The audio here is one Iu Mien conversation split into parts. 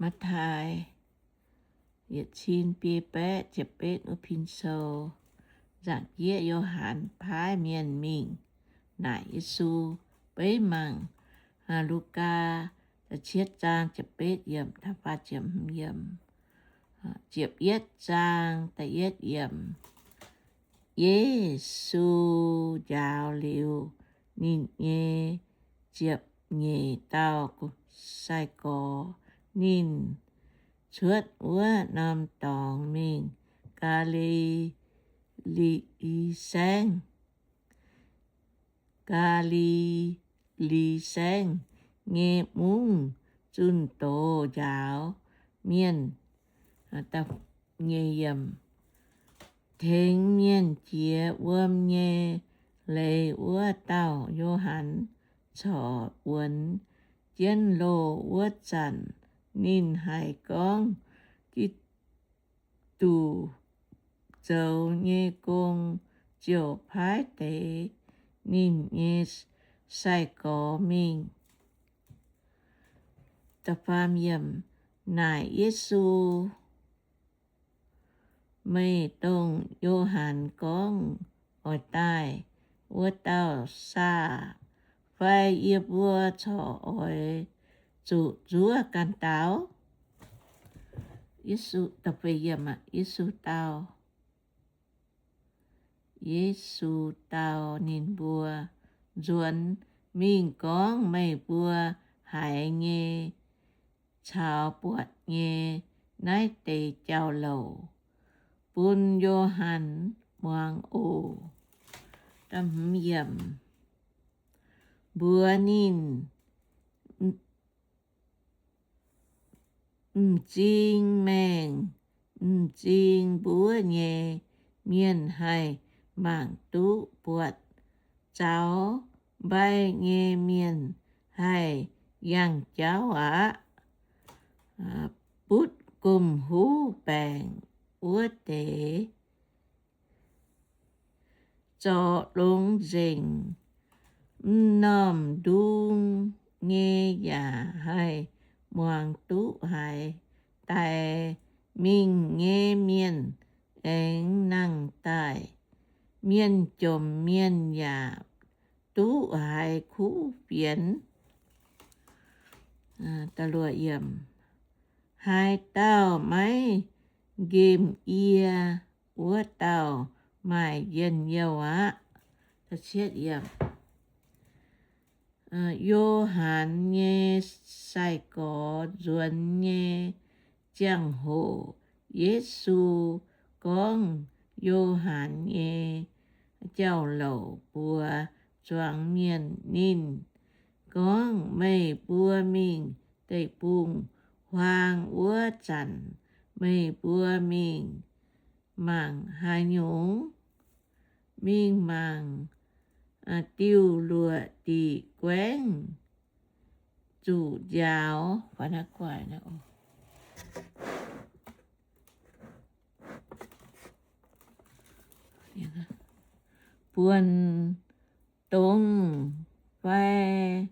Matv^taai yietc cin biei baeqv ziepc betv wuov pin sou. Nzaangc jieqv Yo^han paaiv mienh mingh naaic Yesu. Beiv mangc Lugaa da'cietv zaang ziepc betv yiemc, da'faah ziepc hmz yiemc. Ziepc yietv zaang da'yietv yiemc. Yesu njaaux liuz ninh nyei ziepc nyeic dauh sai-gorx, ninh cuotv wuov norm dorngx mingh Gaa^li^li Saengv. Gaa^li^li Saengv nyei mungv zunh doz njaaux mienh. Tengx mienh jiex wuom nyei leiz wuov dauh Yo^han corc wuonx jienv loh wuov zanc, ninh haiz gorngv Giduc zoux nyei gong, ziouc paaiv deix ninh nyei sai-gorx mingh. Naaic Yesu, Meih dongh Yo^han gorngv oix daaih wuov dauh saah? Fai yie mbuo corc oix zuqc nzuov ganh daux? Yesu, Yesu dau, Yesu dau ninh mbuo, Nzuonx mingh gorngv meih mbuo haiz nyei caux buatc nyei naaiv deix jauv-louc bun Yo^han muangx oc. Mbuox ninh, M'zing maengh m'zing mbuov nyei mienh haih mangc duqv buatc zaux mbai nyei mienh haih yangh jauv aqv. Butv gomh huv baengc wuov deix zorc longx nzengc. M'normh ndung nyei yaac haih muangx duqv haaix daaih mingh nyei mienh aengx nangh daaih. Mienh jomc mienh yaac duqv haiz kuv fienx. Haaix dauh maiv nqemh yie, wuov dauh maaih njien-youh aqv. Yo^han nyei sai-gorx nzuonx nyei ziangh hoc, Yesu gorngv Yo^han nyei jauv-louc mbuox zuangx mienh. Ninh gorngv, Meih mbuo mingh deic-bung-huaang wuov zanc, meih mbuo mingh mangc haaix nyungc? Mingh mangc diuh luoqc diqc guaengv zuqc njaaux. Buonc dongh fai.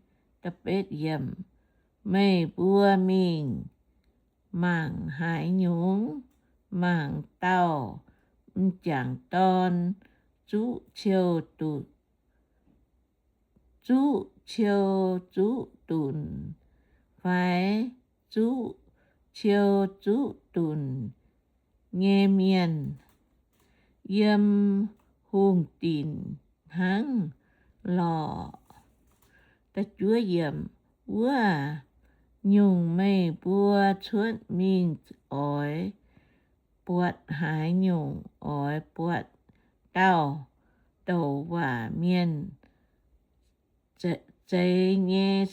Meih mbuo mingh mangc haaix nyungc? Mangc dauh m'jangc dorn zuqv ciou duqv, zuqv ciou zuqv dunc fai zuqv ciou zuqv dunc nyei mienh yiem hungh dinc hnangv lorqc. Wuov nyungc, meih mbuo cuotv mingh oix buatc haaix nyungc? Oix buatc dauh douc waac mienh. Zeiz nyei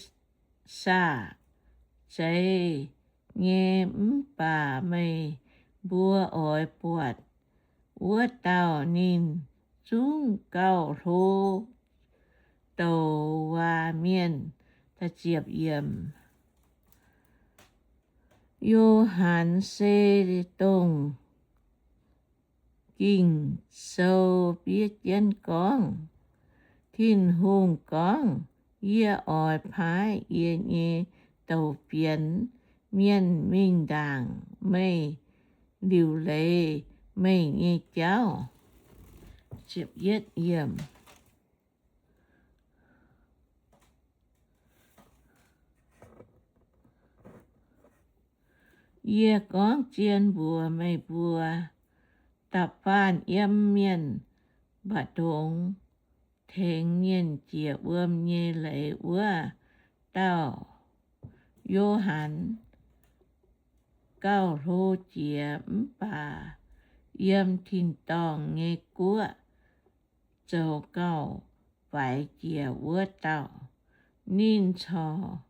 saah? Zeiz nyei. Mv baac meih mbuo oix buatc wuov dauh, ninh zungv gauh hlo douc waac mienh. Yo^han se dongh Ging-Sou fiev jienv gorngv, Tin-Hungh gorngv, Yie oix paaiv yie nyei douz-fienx mienh mingh ndaangc meih liuc leiz meih nyei jauv. Yie gorngv zien mbuox meih mbuo, da'faanh yiem mienh mba'ndongx tengx mienh jiex wuom nyei leiz wuov dauh Yo^han gauh hlo jiex, mv baac yiem tin-dorngh nyei guoqv zoux gauh faix jiex wuov dauh. Ninh corc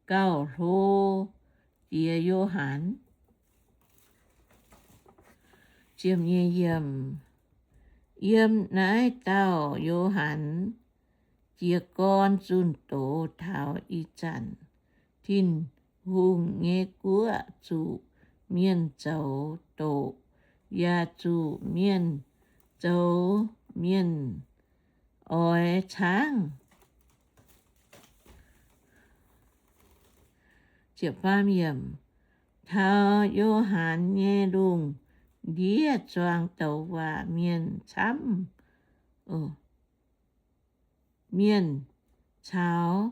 gauh hlo jiex Yo^han. Yiem naaiv dauh Yo^han jiez gorn zunh doz taux ih zanc Tin-Hungh nyei guoqv zuqc mienh zoux doqc, yaac zuqc mienh zoux mienh oix caangv. Taux Yo^han nyei lungh ndiev zuangx douc waac mienh camv, mienh caux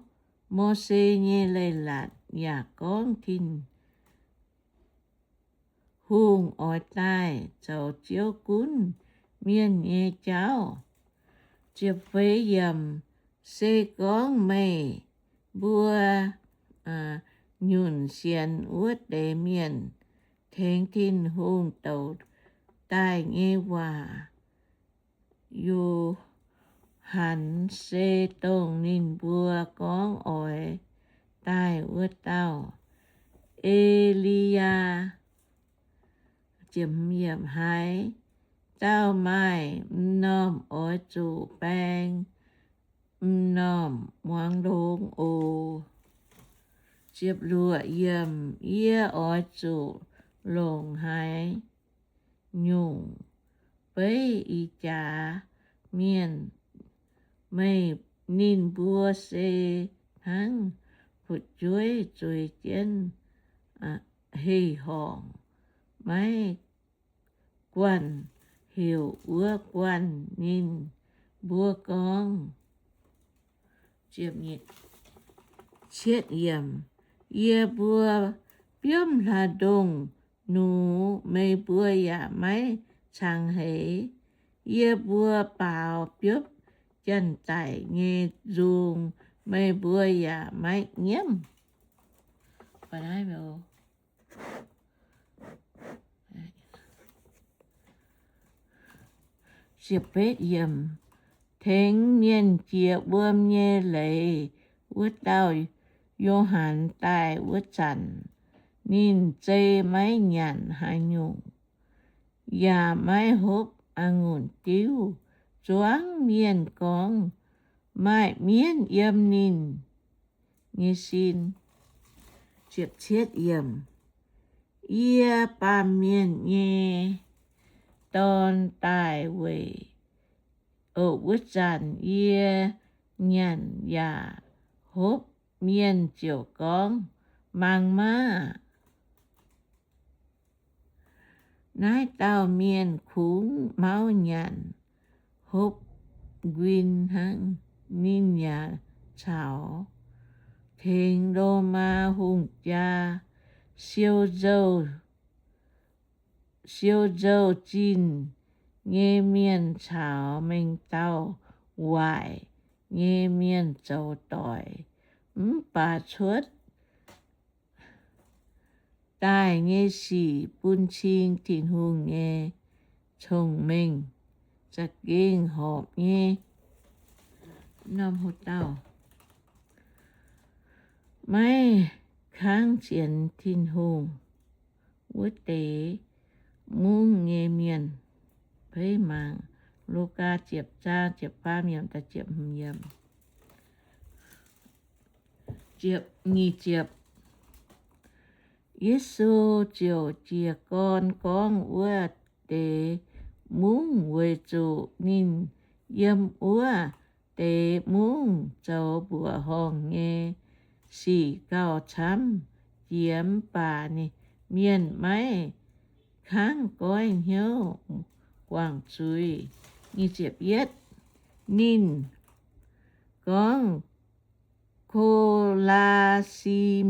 Mose nyei leiz-latc yaac gorngv Tin-Hungh oix daaih zoux Ziouv gunv mienh nyei jauv. Se gorngv meih mbuo nyunc sienx wuov deix mienh tengx Tin-Hungh douc daaih nyei waac, Yo^han se dongh ninh mbuo gorngv oix daaih wuov dauh E^li^yaa. Haaix dauh maaih m'normh oix zuqc baeng m'normh muangx longx oc. Yie oix zuqc longc haaix nyungc beiv ih jaax mienh? Meih, ninh mbuo se hnangv fu'jueiv zueiz jienv heh horngc, maiv guanh heuc wuov guanh ninh mbuo gorngv. Yie mbuo biomv hlaax-ndongh nux, meih mbuo yaac maiv cangx heix. Yie mbuo baaux biopv janx-daic nyei nzung, meih mbuo yaac maiv nyiemv. Tengx mienh jiex wuom nyei leiz wuov dauh Yo^han daaih wuov zanc, ninh zei maiv nyanc haaix nyungc, yaac maiv hopv a'ngunc diuv. Zuangx mienh gorngv maaih mienv yiem ninh nyei sin. Yie, Baamh Mienh nyei Dorn, daaih weic, o, wuov zanc yie nyanc yaac hopv. Mienh ziouc gorngv, Mangc maah! Naaiv dauh mienh kungx mauv nyanc hopv nquin hnangv. Ninh yaac caux tengx Lomaa hungh jaa siou nzou-, siou nzou-zinh nyei mienh caux mengh dauh waaic nyei mienh zoux doic, mv baac cuotv daaih nyei sic bun cing Tin-Hungh nyei cong-mengh za'gengh horpc nyei. Maiv kangv sienx Tin-Hungh wuov deix mungv nyei mienh. Logaa ziepc zaang ziepc faam yiemc daaih ziepc hmz yiemc. Yesu ziouc jiez gorn gorngv wuov deix mungv weic zuqc ninh yiem wuov deix mungv zoux mbuoqc horngh nyei sic gauh camv jiex mv baac mienh maiv kangv goiv hnyouv guangc zuiz. Ninh gorngv, Ko^laa^sin,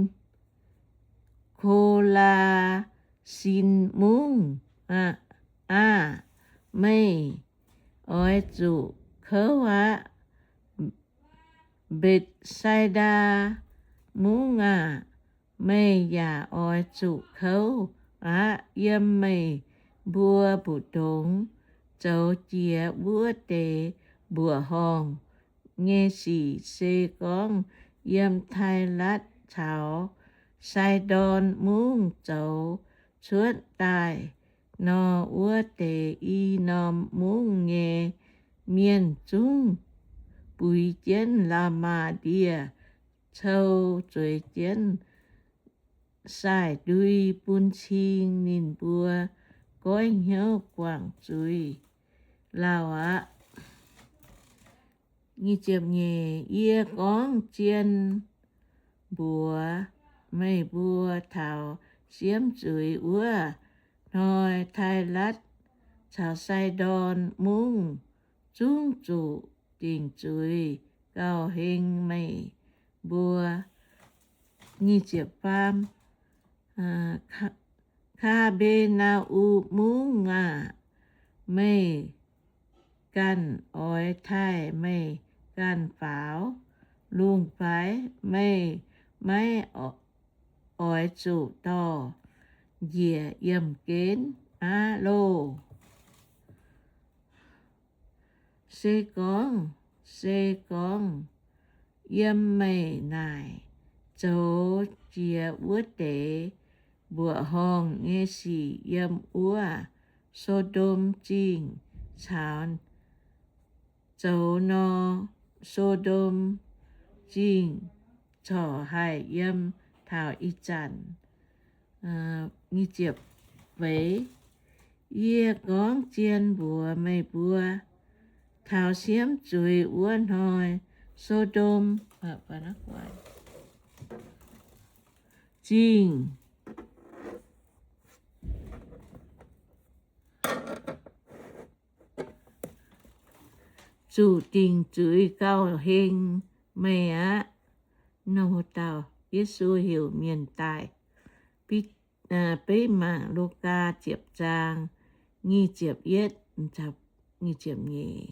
Ko^laa^sin Mungv aah! Meih oix zuqc kouv aqv. Mbetc^sai^ndaa Mungv aah! Meih yaac oix zuqc kouv aqv. Yiem meih mbuo mbu'ndongx zoux jiex wuov deix mbuoqc horngh nyei sic se gorngv yiem Tailatv caux Sai^ndorn Mungv zoux cuotv daaih nor, wuov deix i norm mungv nyei mienh zungv buix jienv Laa^maa^ndie, cou zueiz jienv saaiv ndui bun cing ninh mbuo goiv hnyouv guangc zuiz lauh aqv. Yie gorngv zien mbuox meih mbuo, taux siemv zuiz wuov hnoi Tailatv caux Sai^ndorn Mungv zungv zuqc dingc zuiz gauh heng meih mbuo. Kaa^mbe^naa^um Mungv aah! Meih ganh oix taaih meih ganh faaux lungh fai? Meih maiv oix zuqc dorh njiec yiemh genv aqv loh. Se gorngv, se gorngv yiem meih naaic zoux jiex wuov deix mbuoqc horngh nyei sic yiem wuov So^ndom Zingh caux zoux nor, So^ndom Zingh corc haih yiem taux ih zanc. Feix, yie gorngv zien mbuox meih mbuo, taux siemv zuiz wuov hnoi So^ndom Zingh zuqc dingc zuiz gauh heng meih aqv. Nor dauh Yesu heuc mienh daaih. Beiv mangc Lugaa ziepc zaang nyic ziepc yietv, nyic ziepc nyeic,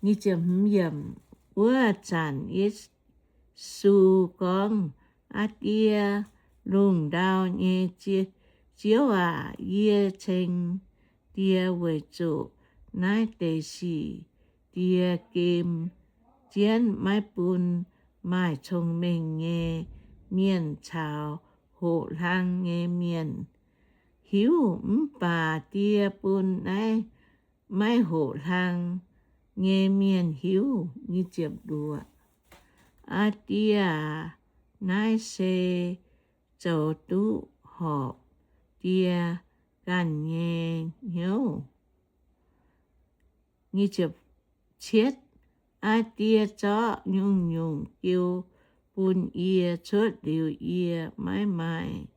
nyic ziepc hmz yiemc. Wuov zanc Yesu gorngv, Aa Die, lungh ndau nyei Ziouv aac, yie ceng Die weic zuqc naaiv deix sic Die gem jienv maiv bun maaih cong-mengh nyei mienh caux hoqc hlang nyei mienh hiuv. Mv baac Die bun naaiv maiv hoqc hlang nyei mienh hiuv. Aa Die aac, naaiv se zoux duqv horpc Die ganh nyei hnyouv. Aa Die zorqv nyungc-nyungc jiu bun yie. Cuotv liuz yie, maiv maaih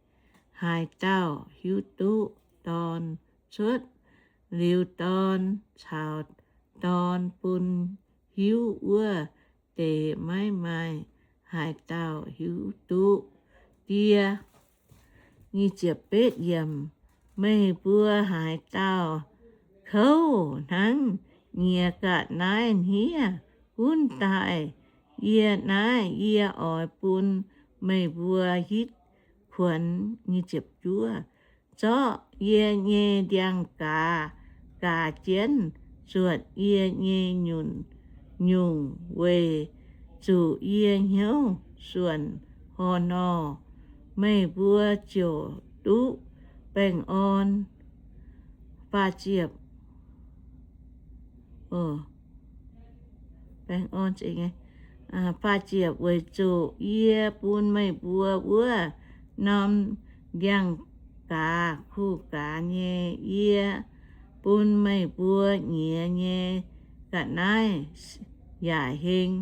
haaix dauh hiuv duqv Dorn. Cuotv liuz Dorn caux Dorn bun hiuv wuov deix, maiv maaih haaix dauh hiuv duqv Die. Meih mbuo haaix dauh kouv hnangv nyiex ga'naaiv hniev gunv daaih yie naaiv, yie oix bun meih mbuo hitv kuonx. Zorqv yie nyei ndiangx-gaaz gaaz jienv zuotc yie nyei nyunc-nyungc, weic zuqc yie hnyouv suonc horh nor, meih mbuo ziouc duqv baengh orn. Weic zuqc yie bun meih mbuo wuov norm ndiangx-gaaz kuh gaaz nyei, yie bun meih mbuo nyiex nyei ga'naaiv yaac heng.